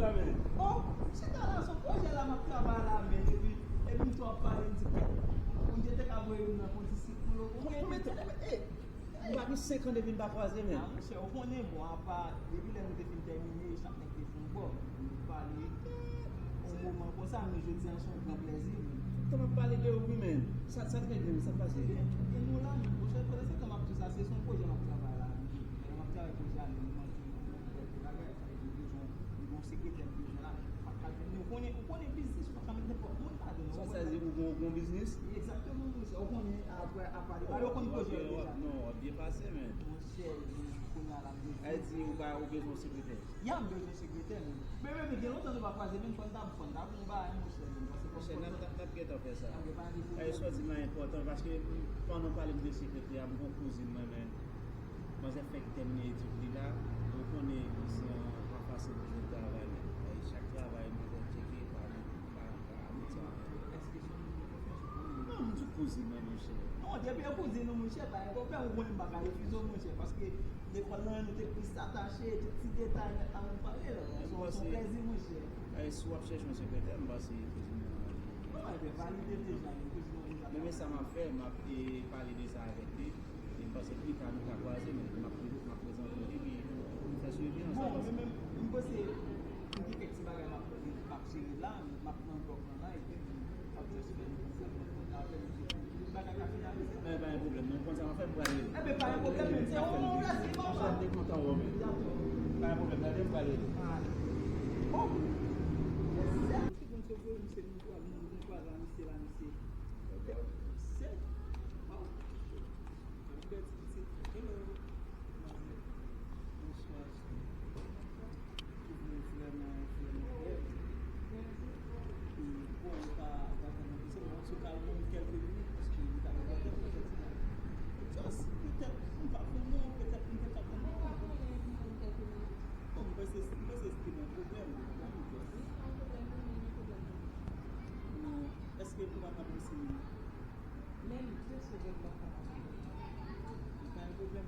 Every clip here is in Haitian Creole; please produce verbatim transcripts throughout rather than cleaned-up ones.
Oh, chita la, se yon pwojè la m ap travay la, men, epi, epi m tou ap pale, m di, kèt, Bondye te ka voye m nan kondisip pou yo. Konbyen tan, eh, m pa gen senk an depi n pa kwaze, men. Ah, monchè, ou konnen, bon, apa, depi lè nou te fin tèmine, chak nèg te fè yon bò. Nou pale yon moman konsa, men jodi a, se yon gran plèzi, men. Tout tan m ap pale de ou, wi, men. Sa, sa trè byen, sa pase. Ebyen, e nou la, men, monchè, pandan se tan m ap di sa, se, se yon pwojè m ap travay la. Lè m ap travay pwojè a, men, m manke yon bèl bagay, sa vle di, m bezwen, m gen yon sekretè, m bezwen la, pa ka jwenn li. Ou konnen, ou konnen biznis, ou pa ka met nenpòt moun ladan l, ou konprann? Sa, sa vle di ou gen, ou gen yon biznis? Egzakteman, monchè. Ou konnen, apre, apa de bagay, ou konn pwojè yo deja. Non, w ap byen pase, men. Monchè, kounye a la, m bezwen. Sa vle di ou pa, ou bezwen yon sekretè? Ya, m bezwen sekretè, men. Men, men, men, gen lontan nou pa kwaze, men fò n ta, fò n ta fè yon bagay, monchè, men, paske kòm... Monchè, n ap, n ap, n ap gentan fè sa. Ok, pa gen pwoblèm. E, sa w di m la enpòtan, paske pandan w pale m de sekretè a, m gon kouzin mwen, men manzè fèk tèmine etid li la, ou konnen isi an pa fasil pou jwenn travay, men. E, chak travay, manzè tcheke, pa, pa, pa abouti anyen. Non, m di kouzin mwen, monchè. Non, depi e kouzin ou, monchè, pa gen pwoblèm, ou konnen m pa ka refize w, monchè, paske lekòl lan, nou te plis atache, tout ti detay nèt la, nou pale la. Se yon, se yon plèzi, monchè. E, si w ap chèche yon sekretè, m panse kouzin mwen an. Non, ebyen, valide deja, men kouzin mwen deja. Men, men sa m ap fè, m ap, e, pale de sa avèk li. E m panse pli ta nou ka kwaze, men m ap, m ap prezante w li, epi nou fè swivi ansanm. Bon, men, men, m panse, m gen kèk ti bagay m ap, m ap jere la, m ap nan blòk lan la, epi m ap just fè li konsa, m ap konn avè l, epi tout bagay ka finalize. Men pa gen pwoblèm, non, konn sa m ap fè, m pral rele. Enben, pa gen pwoblèm, men se yon plèzi, papa. M te kontan wè w, men. Pa gen pwoblèm, gade, m pral rele. Alright. Oh! Mesye, se konn se voye m, se nou pral, nou, nou pral la, mesye la, mesye. Se, oh! Bèl ti pitit. Hello. Bonswa. Ou vrèman, vrèman bèl. E, bon, ou pa, ou pa vrèman bezwen, men si w ka ban m kèlke minit, paske m ta renmen tèlman fè ti bagay. Just, petèt, m pa konnen, petèt, m te ka konnen. Ou pa konnen, m ban m kèlke minit. Bon, m panse, m panse se te yon pwoblèm, m just. Non, èske ou pa ka ban m senk minit? Menm de segonn m p ap ka pase. Pa gen pwoblèm.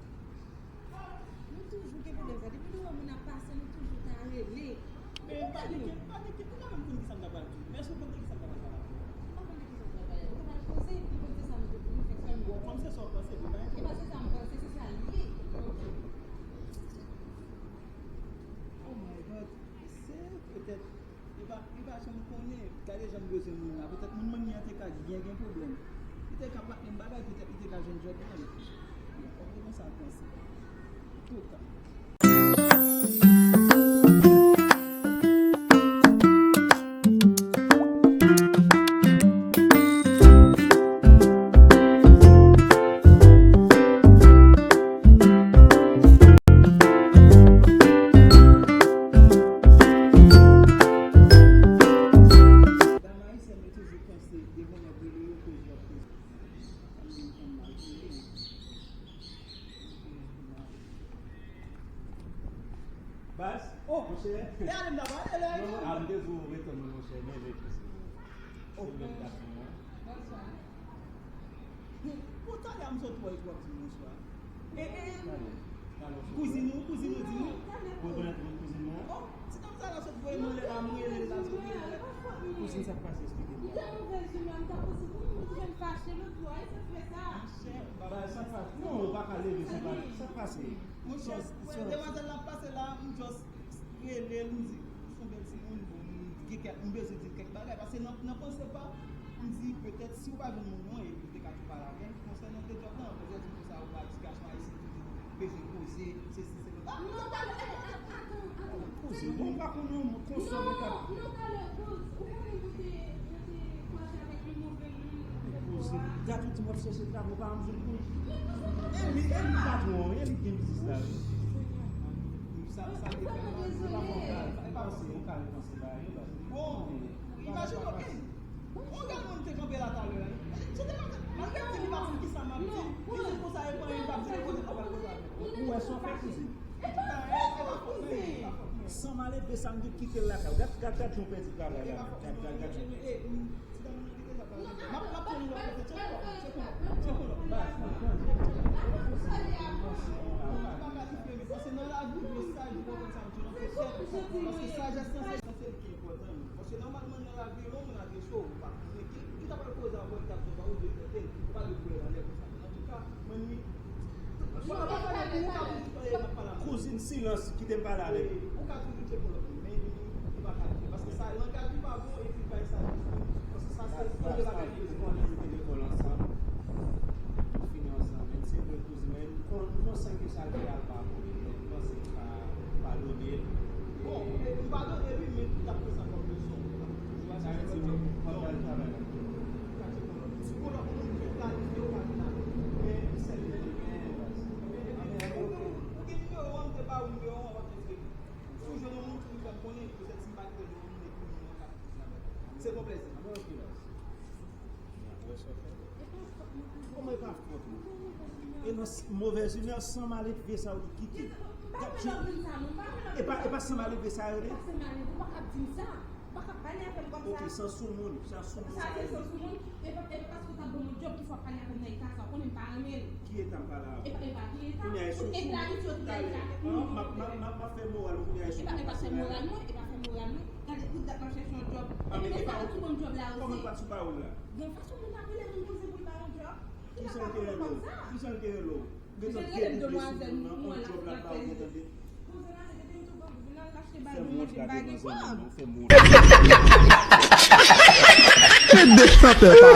Nou toujou gen pwoblèm sa. Depi nou wè moun ap pase, nou toujou ta rele. Men pa gen kèt, pa gen kèt. Ou pa menm konn kisa m ta pral di w. Men èske w konn de kisa m ta pral pale avè w? Ou pa konn de kisa m pral pale. Ou ta pral koze, epi konn se sa nou te pou nou fè sèlman. Bon, kòm se sa w panse, bon, pa gen pwoblèm. E pa se sa m panse, se sa l ye. Ok. Oh my God. Se petèt Li pa, li pa janm konnen. Gade jan m bezwen moun la. Petèt moun mwen an te ka byen gen pwoblèm. Li te ka pa t menm bagay, petèt li te ka jwenn djòb mwen. Bon, fòk nou konsa panse. Antouka. Dam ayisyèn yo toujou panse devan nèg rele yo koz y ap koze. Baz, oh, monchè. Lè ale m ta pale la, non, non, a m te di w retann mwen, monchè, men reflechi. Oh. Se menm gason an. Bonswa. Bon, talè a m sot wè w epi w ap di m bonswa. E, e, kouzin ou, kouzin ou di nou. Ou rekonèt mwen kouzin mwen an? Oh, ti dam sa la sot voye m anlè la, m rele l la, sot rele l. Kouzin, sa k pase, eksplike m. Li te mouvèz imè, m ta panse, hmm, m te jwenn fache lòt bò a, e se frè sa. Monchè, bagay sa k pase. Non, ou pa ka leve, se pa sa k pase. Monchè, demwazèl la ap pase la, m just rele l, m di, ou se yon bèl timoun, bon, m gen kèk, m bezwen di l kèk bagay, paske nan, nan panse pa m, m di, petèt, si w pa jwenn moun non, e ou te ka tou pale avè l konsènan de djòb lan, petèt, di konsa, ou pa di gason ayisyen toujou bezwen koze, sesi, sela. Ah, non, talè, eh, eh, eh, atann, atann. Koze, bon, m pa konnen yon moun konsa, men ka. Non, talè, koz, ou konnen mwen te, mwen te kwaze avèk le mauvais Louis, avèk bò a. Gad ou di m w ap chèche travay, ou pa janm jwenn moun. E li, e li patwon an, e li gen biznis la, wi. Sa, sa li fè la, se pa bon, e pa posib, ou ka repanse bagay yo, baz. Bon, imajine w, ey, yon granmoun te kanpe la talè a. Chante maten, malgre di li pa konn kisa m ap di, li di konsa, e pa, li pa di kote l pral kote. Ou wè sa w fè kouzin. E pa fòk, e pa fòk, men. San malelve sa m di kite l lakay. Gad, gad, gad jan w pèdi travay la. Gad, gad, gad jan w pèdi. M ap, m ap fè yon lòt kote. Tchèk kò, tchèk kò, tchèk kò. Baz, baz, baz. Ou pa ka di fè, men, paske nan lavi, gen saj, ou konprann sa m di w, non, se chèf. Paske sajès lan, se Pral mande nan lavi, yon moun agrese w, ou pa konnen ki, ki ta pral koze avè w, ki ta fè w, ou dwe trete l, ou pa dwe voye l anlè konsa. Antouka, mwen, ni, ou pa, ou pa pale pou ou, ou pa toujou pale, m ap pale avè w. Kouzin, silans, kite m pale avè l. Ou ka toujou tcheke yon lòt moun, men li, li pa ka tcheke. Paske sa, langaj li pa bon, epi l bay sa jis tou. Paske sa, se premye bagay ki bon. Konnen nou te lekòl ansanm, nou fini ansanm. Men se vre, kouzin, men nou kon-, nou konn ke sa l fè a pa bon. Mwen panse m ka padone l. Bon, e, m padone l, wi, men m t ap pran sa kòm leson. Sa vle di, mwen, mwen pral travay la. Ou gen nimewo a, m te ba ou nimewo a, w ap eseye. Si w jwenn yon moun, ou fè m konnen, petèt si m pa t rele yon moun epi moun nan ka fè sa. Se yon plèzi. Kòman e pa fòt ou? E nan s-, movèz imè, san maledve sa ou di kite. Gad jan. E pa, e pa san maledve sa yo ye? Ok, san soumoun, san soumoun sa yo ye. Ki eta m pale avè w? Kounye a e sou, sou, talè. M ap, m ap, m ap, m ap fè moral ou, kounye a e sou. Gade tout dat m ap chèche yon djòb. Epi men sa, ou tou ban m djòb la osi. Kòman w pa t sou pawòl la? Gen fason moun ap rele moun koze pou l ba yon djòb. Kijan l te rele w? Kijan l te rele w? Ou gentan gen deplese moun nan, yon djòb la pa ou gentan de. Kouzen la, se te yon tou bon, vin al achte bagay pou manje, bagay pou. Tèt de chantè pa.